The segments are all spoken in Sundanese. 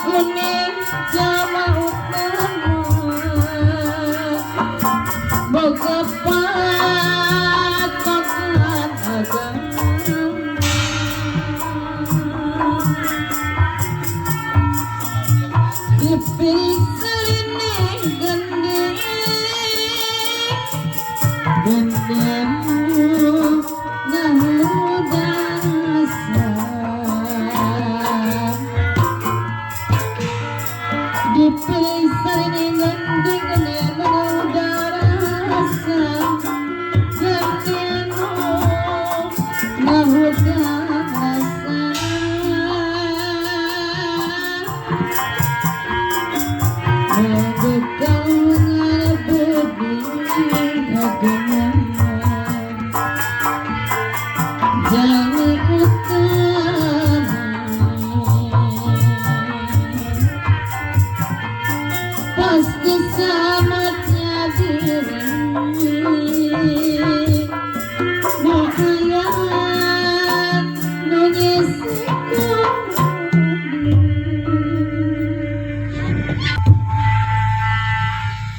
kuning jalma utama boga patokan agama dipikirine gendeng gendengmu ngahudasa dipikirine gendeng gendengmu ngahudasa gendengmu ngahudasa Bekal ngarep agama jami utama pasti samatnya diri moal nu nyisiku.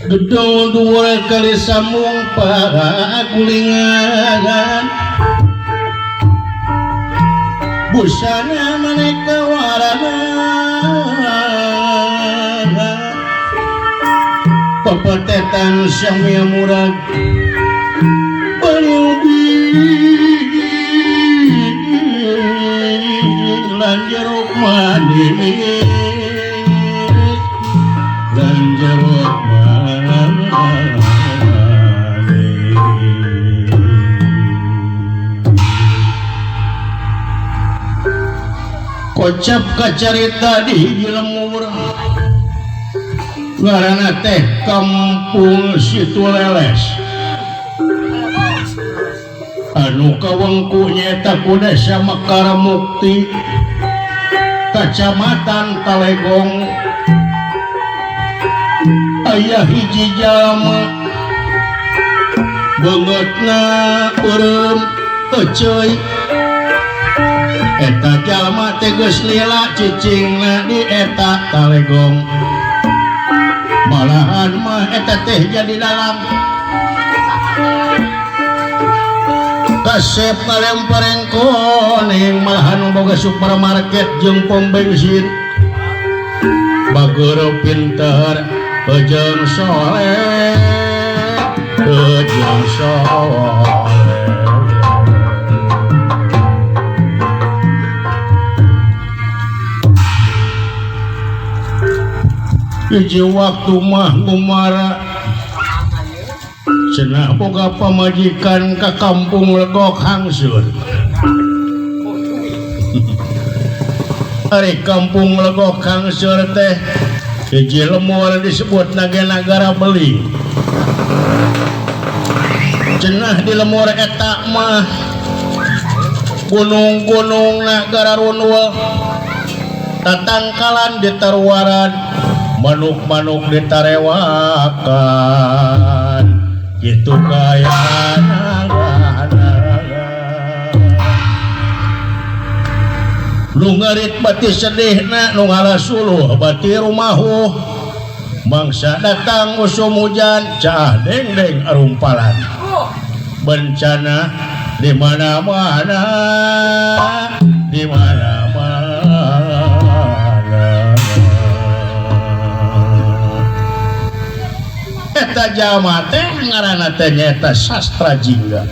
Gedung dua kali sambung para gulingan busana maneka warna pepetetan samia murag beliubi lan jeruk manis lan jeruk kocap kacarita di hiji lemur ngaranna teh Kampung Situ Leles anu kawengku nyaeta ku Desa Mekar Mukti Kacamatan Talegong aya hiji jalma beungeutna beureum teuceuy eta jalma teh geus lila cicingna di eta Talegong malahan mah eta teh jadi dalang kasep ngalemparen koning malahan boga supermarket jeung pom bensin bageur pinter jeung soleh jeung soleh. Hiji waktu mah ngumara cenah boga pamajikan ka kampung Legok Hangsur. Ari kampung Legok Hangsur teh hiji lemur disebut nagara beli. Cenah di lemur eta mah gunung-gunung nagara runul tatangkalan ditaruaran manuk-manuk ditarewakan gitu kaya nu ngarit bati sedihna nu ngalasuluh bati rumahuh mangsa datang usum hujan caah dengdeng arumpalan bencana di mana-mana di mana-mana. Eta jalma teh ngaranna teh nyaeta Sastra Jingga.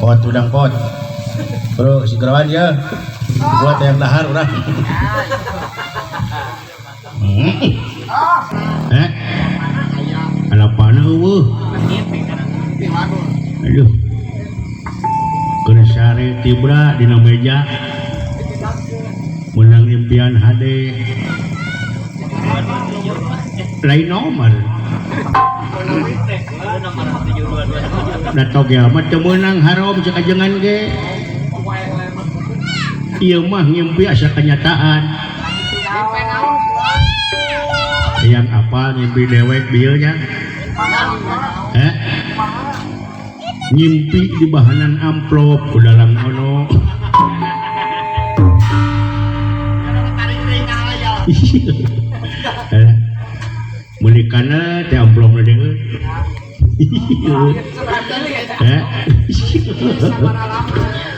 Pot udang pot. Bro, si gerawan ya. Buat yang dahar urang. Eh? Alapana eueuh. Aduh. Keur sare tibra dina meja. Meunang impian hade. Lain nomor. Da togel mah teu meunang haram cek ajengan ge. Ieu mah ngimpi asa kenyataan. Yang apa ngimpi dewek bieu nya? Eh? Ngimpi di bahanan amplop ku dalam ono. Meuli kana teh amplopna deui. Eh.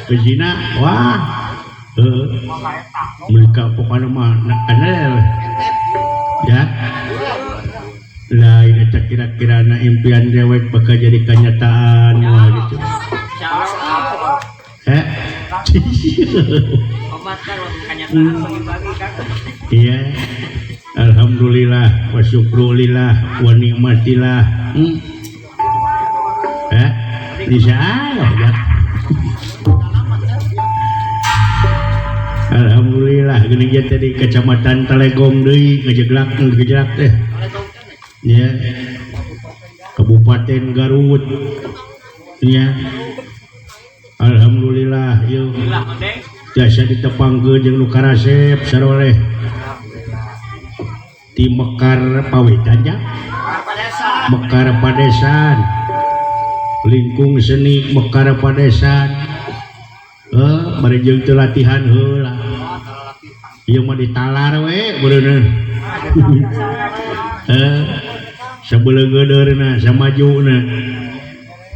Eusina wah. Heeh. Meuli ka pokona mah kana ya. Lain eta kira-kirana impian dewek bakal jadi kenyataan wah gitu. Eh. Iya. Alhamdulillah wa syukrulillah wa nikmatillah. Eh, bisa ya. Alhamdulillah geuning ieu teh di Kecamatan Talegong deui ngajeglak ngajeglak teh. Ya. Kabupaten Garut. Ya. Alhamdulillah ieu jasa ditepangkeun jeung nu karasep saroleh. Di Mekar Pawitan ya. Mekar Padesan. Lingkung seni Mekar Padesan. Bari jeung teu latihan heula. Ieu mah ditalar we beureuneuh. Sabeuleungeudeurna samajuna.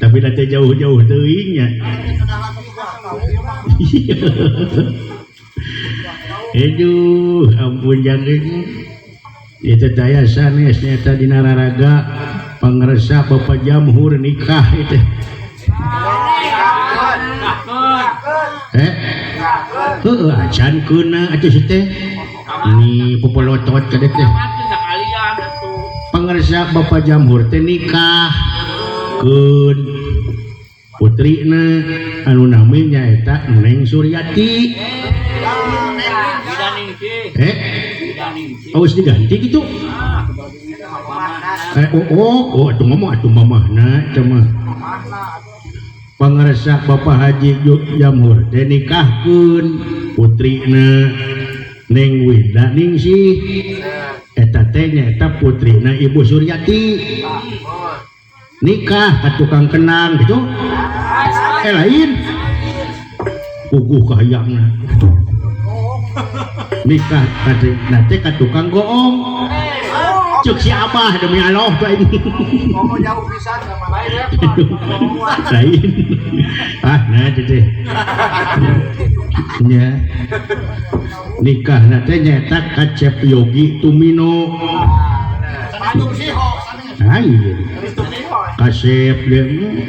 Tapi da teh jauh-jauh teuing nya. Aduh, ampun jangkeung. Itu daya sanes nyata dina raraga pangersa Bapak Jamhur nikah itu. Heueuh acan keuna atuh si teh. Ini popolotot ka teh. Pangersa Bapak Jamhur teh nikah keun putrina anu nami nyaeta Neng Suryati. Awas diganti gitu. Oh, atuh ngomong atuh mamahna eta mah. Pangersa Bapak Haji Jamhur teh nikahkeun putrina Neng Winda Ningsih. Eta teh nyaeta putrina Ibu Suryati. Nikah ka tukang kenang gitu. Lain. Puguh kahayangna. Nikah nate ka tukang goong. Cek si abah demi Allah tuh ini. Ngomong jauh pisan sama lain ya. Lain. Ah, nah teh. Nya. Nikah nate nyaeta ka Cep Yogi Tumino. Lain. Kasep deui.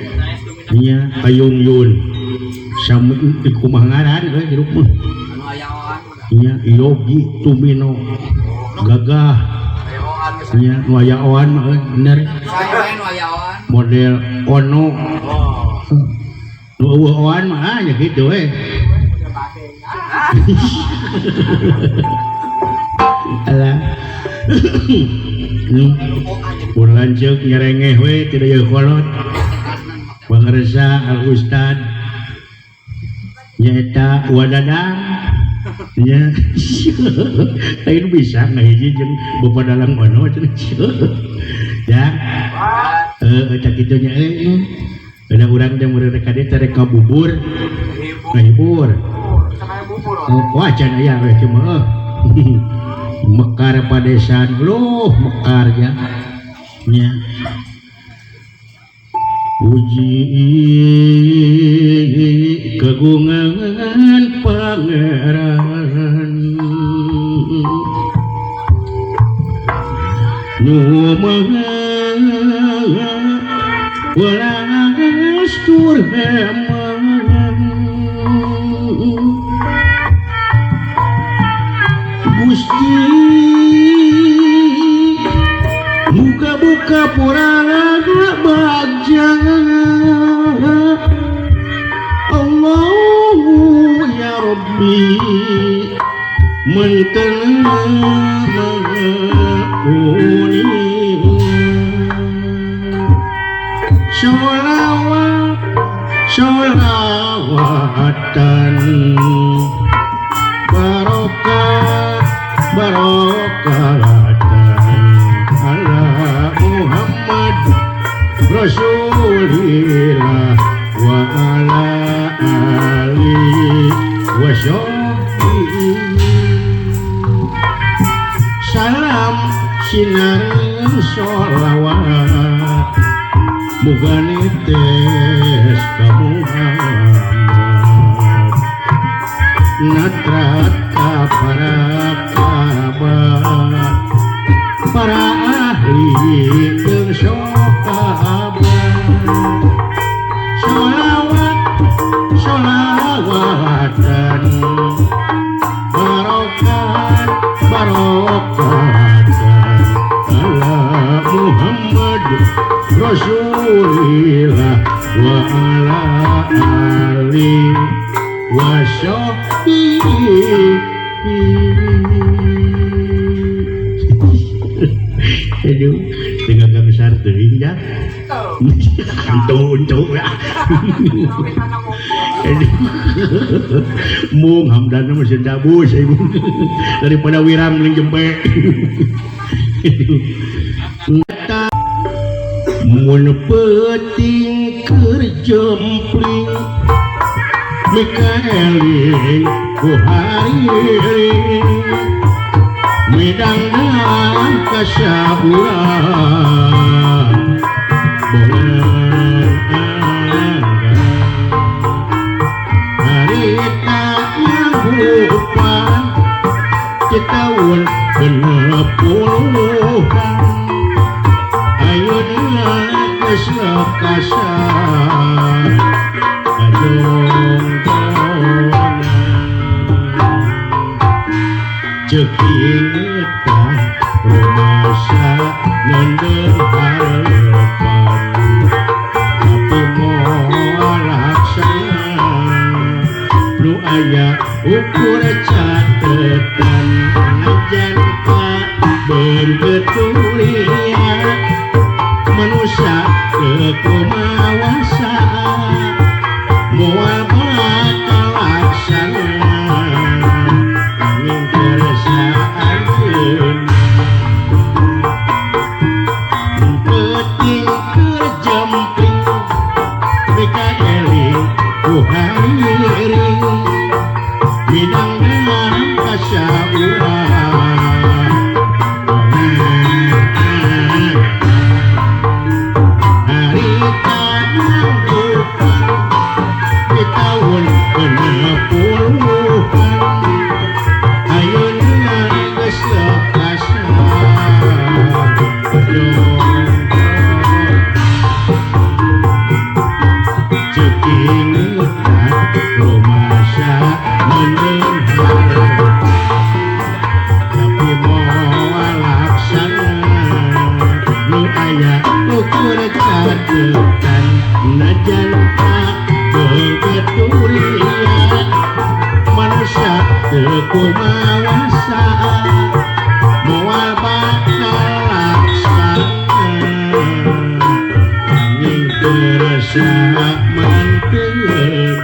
Nya Kayung Yun. Sami kumaha ngaran euy hirup mah. Nya Yogi Tumino. Gagah. Nya nu aya oan mah euy bener. Model ono. Nu eueuh oan mah ah nya kitu we. Alah. Pun lanceuk nyerengeh we tidak ieu kolot. Pangersa Al Ustad nyaeta Wadadang. Nya lain bisa ngahiji jeung Bapak Dalang ono cenah. Ya. Heeh cak kitu nya euy. Ada urang teh mun rek ka dieu teh rek ngabubur. Ngahibur. Wah can aya we cuma eueuh. Mekar Padesan loh mekar ya. Nya. Puji kegungan pangeran nu maha welas tur heman Gusti buka-buka purana bagja Allahu ya Rabbi mentena uni sholawat sholawatan barokah barokatan ala Muhammad Rasulillah wa ala alihi wa sahbihi. Sinareng sholawat muga nites ka Muhammad natrat ka para kerabat para ahli jeung sahabat sholawat sholawatan barokat barokatan ala Muhammad Rasulillah wa ala ali wa sahbihi. Aduh, dengan besar teuing ya. Untung ya. Mung hamdana mah dabus ibu. Daripada wirang mending jempe. Mun peuting keur jempling mikaeling ku hariring midangdan kasaburan bongan angga harita nyanggupan citaun 60-an ayeuna geus lekasan kajongjonan ceuk ingetan rumasa ngeundeun harepan tapi moal laksana nu aya ukur catetan najan ka beungkeut kuliah manusia teu kumawasa moal bakal laksana angin keresaankeun peuting keur jempling mikaeling ku hariring midangdan kasauran harita nyanggupan di taun 60-an ayeuna geus lekasan ceuk ingetan rumasa ngeundeun harepan tapi moal laksana nu aya ukur catetan najan ka beungkeut kuliah manusia teu kumawasa moal bakal laksana angin kerasa manteun.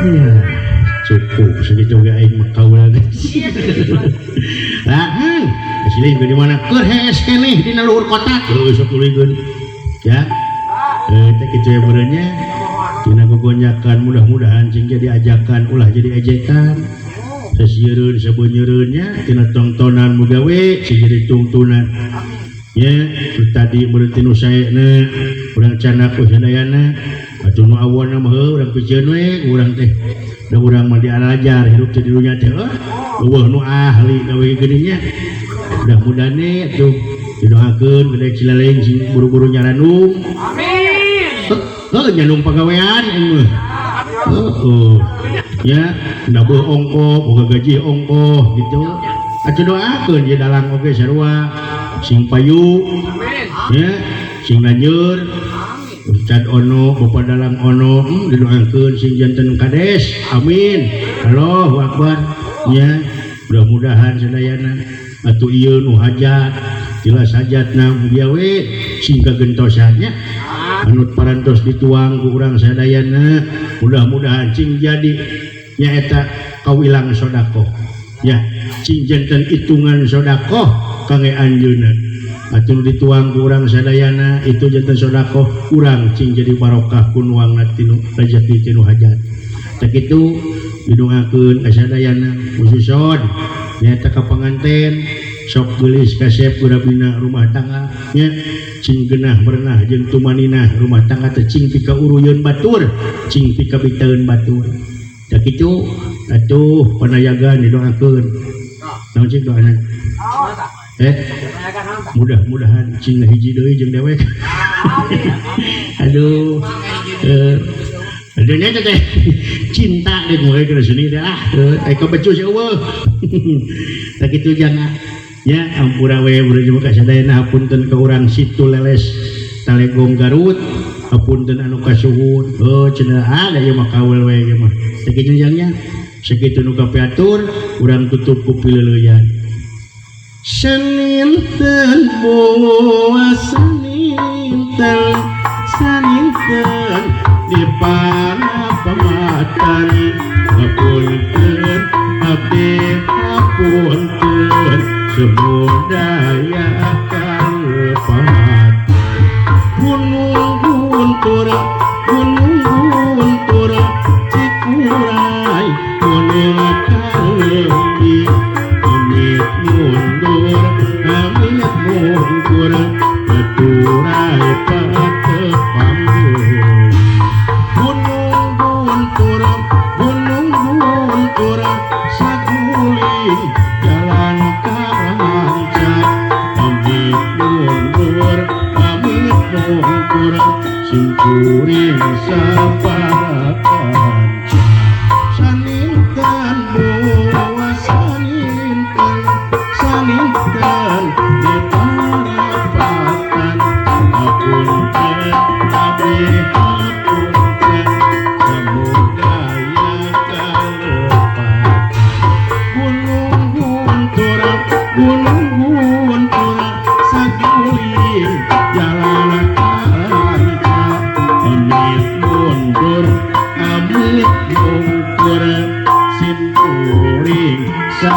Ya, cukup segitu ge aing mah kaula. Lah, silih di mana keur hees keneh dina luhur kota. Heuh sok tuluykeun. Ya. Teh kitu ya meureun nya. Dina gogonjakan mudah-mudahan sing jadi ajakan ulah jadi ejekan. Sesiereun sabeunyereun nya tina tongtonan muga we sing jadi tungtunan. Ya, tadi meureun tinu saena urang candak ku sadayana atuh nu awonna mah heuh urang piceun we urang teh. Da urang mah dialajar hirup teh di dunya teh eueuh nu ahli gawe geuning nya. Mudah-mudahan atuh didoakeun gede Cileleng sing buru-buru nyaranung. Amin. Heuh nyanung pagawean aing mah. Heuh. Ya, ndabuh ongkoh, boga gaji ongkoh gitu. Atuh doakeun ye dalang oge sarua sing payu. Amin. Ya, sing lanjur. Ustad ono, Bapak Dalang ono, didoakeun sing janten kades. Amin. Allahu akbar. Ya, mudah-mudahan sadayana atuh ieu nu hajat, jelas hajatna mugia we sing kagentosan nya. Anut parantos dituang ku urang sadayana, mudah-mudahan sing jadi nyaeta kawilang sedekah. Ya, sing janten hitungan sedekah kangge anjeunna. Atuh dituang ku urang sadayana itu janten sedekah urang sing jadi barokah ku nuangna tinu rejeki tinu hajat. Tah kitu didongakeun ka sadayana khususon Nyata ka panganten sok geulis kasep gurabina rumah tangga nya cing genah merenah jeung tumaninah rumah tangga teh cing pika uruyeun batur cing pika bitaeun batur. Da kitu atuh panayagan didoakeun. Naon cing doana? Mudah-mudahan cing hiji deui jeung dewek. Aduh. Aduh teh cinta deh mulai ke sini teh ah eh kebecu sih eueuh. Tah kitu jangan nya ampura we berjumpa ka sadayana hapunten ka urang Situ Leles Talegong Garut hapunten anu kasuhun heuh cenah ah da ieu mah kaul we ieu mah. Tah kitu jangnya sakitu nu kapiatur urang tutup ku pileuleyan. Seninten boa seninten saninten di para pematan hapunten abdi hapunten semudaya kalepatan gunung guntur Cikuray gunung Kareumbi amit mundur amit mungkur baturay patepang gunung guntur saguling jalan karanca amit mundur amit mungkur simkuring saparakanca saninten buah saninten saninten di parapatan hapunten abdi hapunten samudaya kalepatan gunung guntur saguling jalan karanca amit mundur amit mungkur simkuring sa.